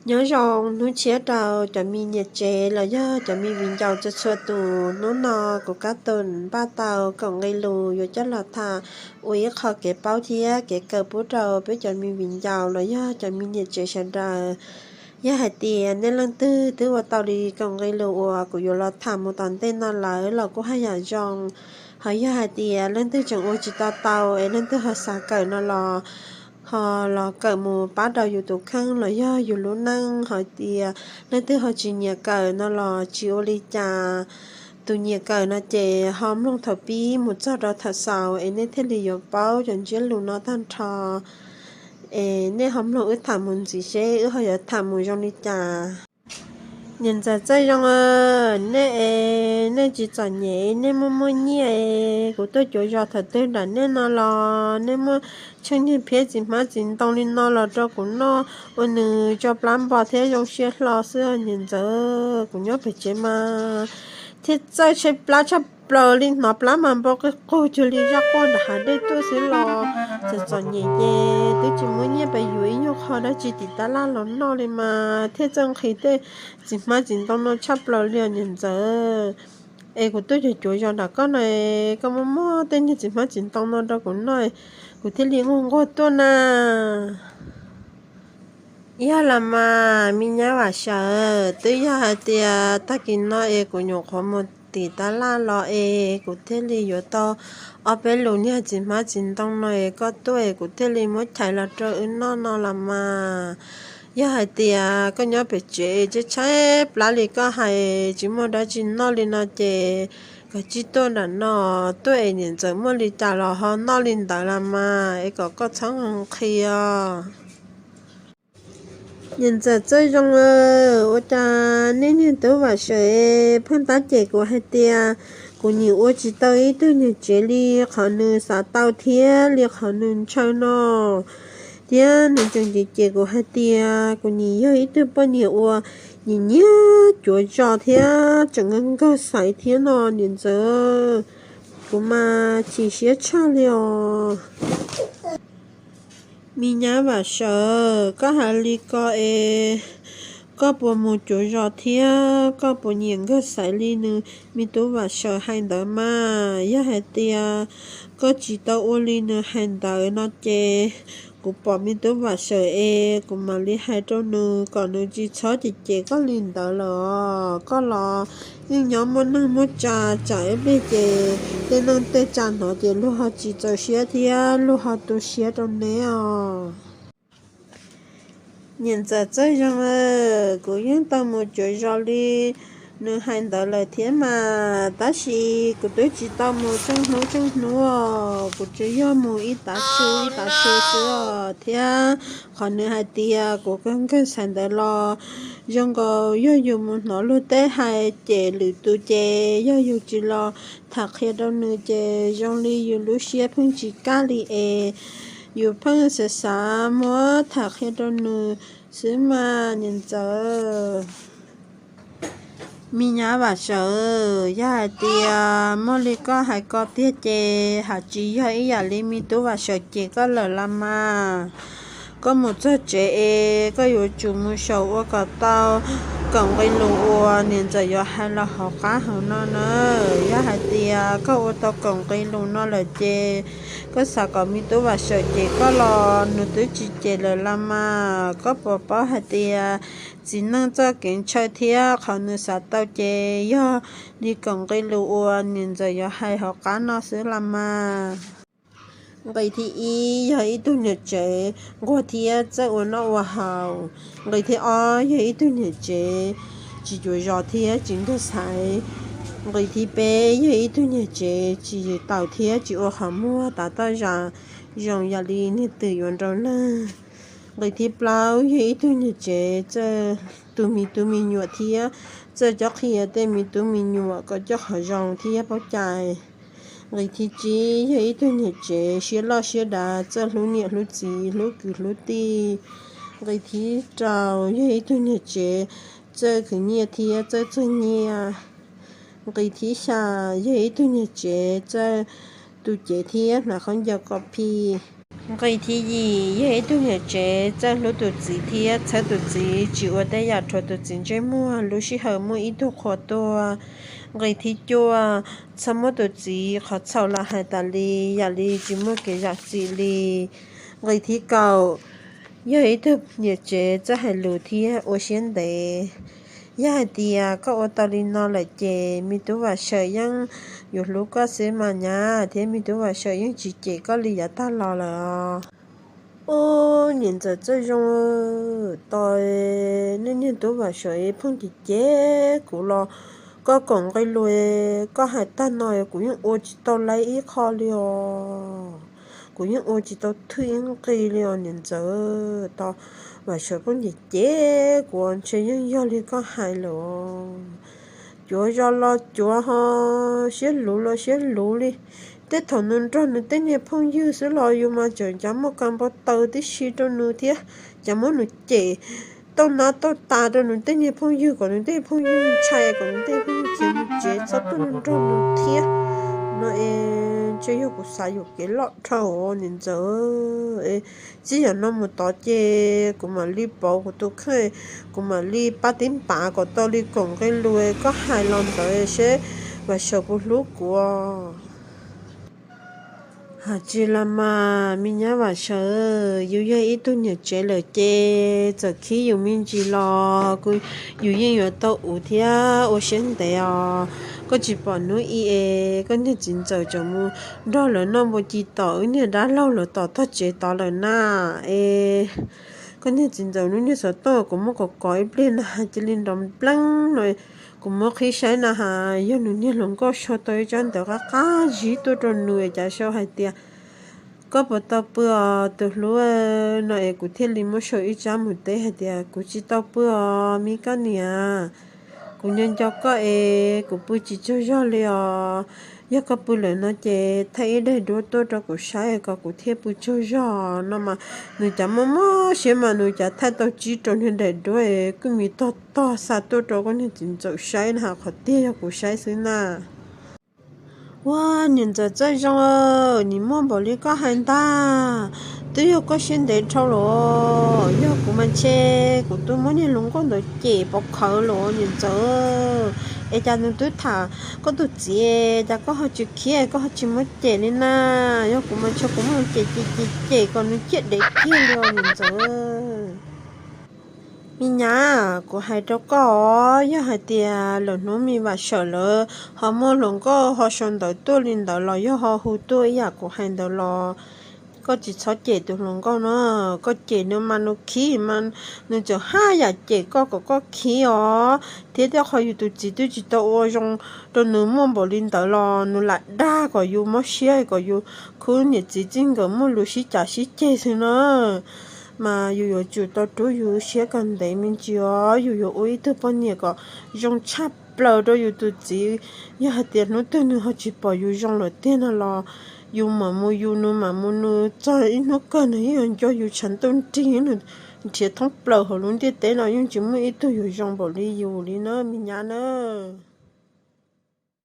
Nyob zoo hnub tshiab rau cov me niam tsev los yog cov me viv ncaus txhua txhua tus. Hnub no kuv Kab Toom npaj tau koom nqi lus yuav coj los tham ua ib qho kev paub thiab kev kawm pub rau peb cov me viv ncaus los yog cov me niam tsev sawv daws. Yog hais tias nej leej twg twb ua tau li koom nqi lus uas kuv yuav los tham mus tom ntej no lawm los kuj haj yam zoo. Ho yog hais tias leej twg tseem ua tsis tau tau es leej twg ho xav kawm no los ho los kawm mus pab rau yus tus kheej los yog yus lub neej. Hais tias leej twg ho tsis nyiam kawm no los tsis ua li cas. Tus nyiam kawm no ces ho mloog thaum pib mus txog rau thaum xaus es nej thiaj li yuav paub cov ntsiab lus no tag nrho. Es nej ho mloog wb tham mus ntxiv seb wb ho yuav tham mus zoo li cas. Niam ntxawm Txawj Zoo, nej es nej tsis txom nyem, nej muaj muaj nyiaj es kuv tuaj cuav zos thaum twg nram nej no los nej muaj tsheej niag phiab txiv hmab txiv ntoo li no los rau kuv noj ua nws tso plab npo thiab zoo siab hlo xwb niam ntxawm. Kuv nyob pem tsev mas thiaj txawj tshaib plab tshaj plaws li, hnov plab mas npo qig qug cuag li zaj quaj nram hav dej tuaj xwb los. Txawm txom nyem ces twb tsis muaj nyiaj pes yuav ib nyuag qho dab tsi tim tab laj los noj li mas thiaj txawj nqhis tej txiv hmab txiv ntoo no tshaj plaws li os niam ntxawm. Es kuv tuaj cuav cuav zos nram koj no, koj muab muab tej niag txiv hmab txiv ntoo no rau kuv noj, kuv thiaj li nquag nquag tuaj na. Yog los mas me nyab Vam Sawm, twb yog hais tias tag kis no es kuv nyuam qhuav mus tim tab laj los es kuv thiaj li yuav tau ob peb lus niag txiv hmab txiv ntoo no es koj tuaj es kuv thiaj li muab chais los rau wb noj no los mas. Yog hais tias koj nyob pem tsev tshaib tshaib plab li koj hais tsis muaj dab tsi noj li no ces koj cia li tuaj nram no, tuaj es niam ntxawm muaj li cas los ho noj li ntawd los mas es kom koj txhob nqhis os. Niam ntxawm Txawj Zoo, ua cas nej niag tub Vam Sawm pheej tab cem kuv hais tias kuv nim ua tsis tau ib tug niam tsev li qhov nws xav tau thiab li qhov nws ntshaw no, thiab nws tseem cem cem kuv hais tias kuv nim yog ib tug poj niam uas nim nyiag cuav zos thiab tseem nkawg nkawg xaiv thiab no niam ntxawm. Kuv mas chim siab tshaj li os. Me nyab Vam Sawm, koj hais li ko es koj puas mus cuav zos thiab koj puas nyiam nkawg xaiv li nws me tub Vam Sawm hais ntawd mas? Yog hais tias koj tsis tau ua li nws hais ntawd no ces kuv pom me tub Vam Sawm es kuv mam li hais rau nws kom nws tsis txhob cem cem koj li ntawd lawm. Koj los yeej nyob muaj neej muaj tsa, tsam ib pliag ces tej neej tej tsa hnov ces luag ho tsis txaus siab thiab luag ho tu siab rau neb os. Niam ntxawm Txawj Zoo, kuv yeej tau mus cuav zos li nws hais ntawd lawm thiab mas, tab sis kuv twb tsis tau mus tseej hnub tseej hnub os, kuv tsuas yog mus ib tav su ib tav su xwb os. Thiab qhov nws hais tias kuv nkawg nkawg xaiv ntawd los zoo nkaus yog yus mus hnov luag teb hais cem lwm tus ces yog yus tsis los tham qhia rau nws ces zoo li yus lub siab pheej tsis kaj li es yus pheej xav xav muab tham qhia rau nws xwb mas niam ntxawm. Me nyab Vam Sawm, yog hais tias muaj li koj hais ko tiag ces haj tsis yog ib yam li me tub Vam Sawm cem koj lawm los mas. Koj mus txog tsev es koj yuav tsum mus xyaum ua kom tau koom nqi lus uas niam ntxawm yuav hais los hauv qab hauv no na. Yog hais tias koj ua tau koom nqi lus no lawm ces koj xav kom me tub Vam Sawm cem koj los nws twb tsis cem lawm los mas. Koj puas paub hais tias txiv neej txoj kev ntshaw thiab qhov nws xav tau ces yog li koom nqi lus uas niam ntxawm yuav hais hauv qab no xwb los mas. Nqi thib ib yog ib tug niam tsev nquag thiab txawj ua noj ua haus. Nqi thib ob yog ib tug niam tsev tsis cuav zos thiab tsis nkag xaiv. Nqi thib peb yog ib tug niam tsev tsis taus thiab tsis ua qhov muag tav toj zam zoo yam li niag twm yuav nraug neeg. Nqi thib plaub yog ib tug niam tsev txawj tu me tub me nyuam thiab txawj cob qhia tej me tub me nyuam kom coj qhov zoo thiab paub cai. Nqi thib tsib yog ib tug niam tsev siab loj siab dav txawj hlub niam hlub txiv hlub kwv hlub tij. Nqi thib rau yog ib tug niam tsev txawj khwv nyiaj thiab txawj txuag nyiaj. Nqi thib xya yog ib tug niam tsev txawj tu cev thiab hnav khaub ncaws kom phim. Nqe thib yim, yog ib tug niam tsev txawj hlub tus txiv thiab txhawb tus txiv tsis ua tej yam rhuav tus txiv ntsej muag. Lub sij hawm muaj ib tug qhua tuaj. Nqe thib cuaj, txhob muab tus txiv qhov txhaum los hais tas li, yam li tsis muaj kev zam txim li. Nqe thib kaum, yog ib tug niam tsev txawj hais lus thiab ua siab ntev. Yog hais tias koj ua tau li no lawm ces me tub Vam Sawm yeej yuav hlub koj xwb mas nyab, thiab me tub Vam Sawm yeej tsis cem koj li yav tag los lawm. Ub, niam ntxawm Txawj Zoo, tos nej niag tub Vam Sawm pheej cem cem kuv los, koj koom nqe lus koj hais tag no kuv yeej ua tsis tau laib ib qho li os. Kuv yeej ua tsis tau thwj ib nqe li os niam ntxawm. Tos Vam Sawm pheej cem cem kuv, ntshe yeej yog li koj hais lawm. Cuav zos los cuav ho, siab luv los siab luv li. Tej thaum nws nrog nws tej niag phooj ywg xwb los yus mas tseem cav muaj kas npau taws tib si rau nws thiab, cav muab nws cem tau nab tau tas rau nws tej niag phooj ywg kom nws tej phooj ywg ntshai, kom nws tej phooj ywg khiav mus tsev txhob tuaj nrog nws thiab no es. Ntshe yog kuv xav yuam kev loj dhau niam ntxawm. Txij yam no mus tod ces kuv mam li pauv kuv tus kheej, kuv mam li pab tib npav kom tau li koom nqe lus koj hais los ntawd seb Vam Sawm puas hlub kuv. Hais tsis los mas me nyab Vam Sawm, yus yog ib tug niam tsev lawm ces txawm khib yus me ntsis los yus yeej yuav tau ua thiab ua siab ntev os. Koj tsis pom hnub ib es koj niag txiv ntxawm tseem mus nrog lawv noj npua ci tom wb niag dab laug lawv tom tog tsev tod lawm na. Es koj niag txiv ntxawm lub niag xov tooj kuv muab kom kov ib pliag na has cia li nrov npleeb no. Kuv muab qhib saib na has yog nws niag hluas nkauj sau tau ib tsab ntawv qab qab zib tuaj rau nws es cas sau hais tias, koj puas tau pw os tus hlub no es kuv thiaj li muab sau ib tsab mus teb hais tias kuv tsis tau pw os me koj niam. Kuv nco nco koj es kuv pw tsis tsaug zog li os. Yog koj pw lawm no ces thaij ib daim duab tuaj rau kuv saib kom kuv thiaj pw tsaug zog no mas. Nws cas muaj muaj siab mas nws cas thaij tau tsib rau niag daim duab es kuj mis tog tog xa tuaj rau koj niag txiv ntxawm saib na has qhov tiag yog kuv saib xwb na. Ua niam ntxawm Txawj Zoo, nim muaj npaum li koj hais ntag. Twb yog koj siab ntev dhau los yog kuv mas ntshe kuv twb muab niag hluas nkauj ntawd cem pov khawv los niam ntxawm. Es cas nws twb tham koj tus txiv cas koj ho tsis khiav koj ho tsis muab cem li na. Yog kuv mas ntshe kuv muab cem cem cem cem kom nws ciaj dev kiag li niam ntxawm. Me nyab, kuv hais rau koj os, yog hais tias lwm hnub me Vam Sawm lawv ho muaj hluas nkauj ho sau ntawv tuaj li ntawd los yog ho hu tuaj ib yam kuv hais ntawd los koj tsis txhob cem tus hluas nkauj no. Koj cem nws mas nws khib mas nws tseem haj yam cem koj kom koj khib os. Thiab tej qhov yus tus txiv twb tsis tau ua zoo rau nws muaj npaum li ntawd los nws lam dag kom yus mob siab kom yus khub niam txiv txij nkawm muaj lus sib cav sib ceg xwb na. Mas yus yuav tsum tau rub yus siab kom ntev me ntsis os. Yus yuav ua ib tug poj niam kom zoo tshaj plaws rau yus tus txiv. Yog hais tias hnub twg nws ho tsis pom yus zoo lawm tiag no los yus mam mus yus, nws mam mus nws, txog ib hnub kawg nws yeej yuav nco yus tshav ntuj nrig, nws nrhiav thoob plaws hauv lub ntiaj teb no yeej tsis muaj ib tug yuav zoo npaum li yus li na me nyab na.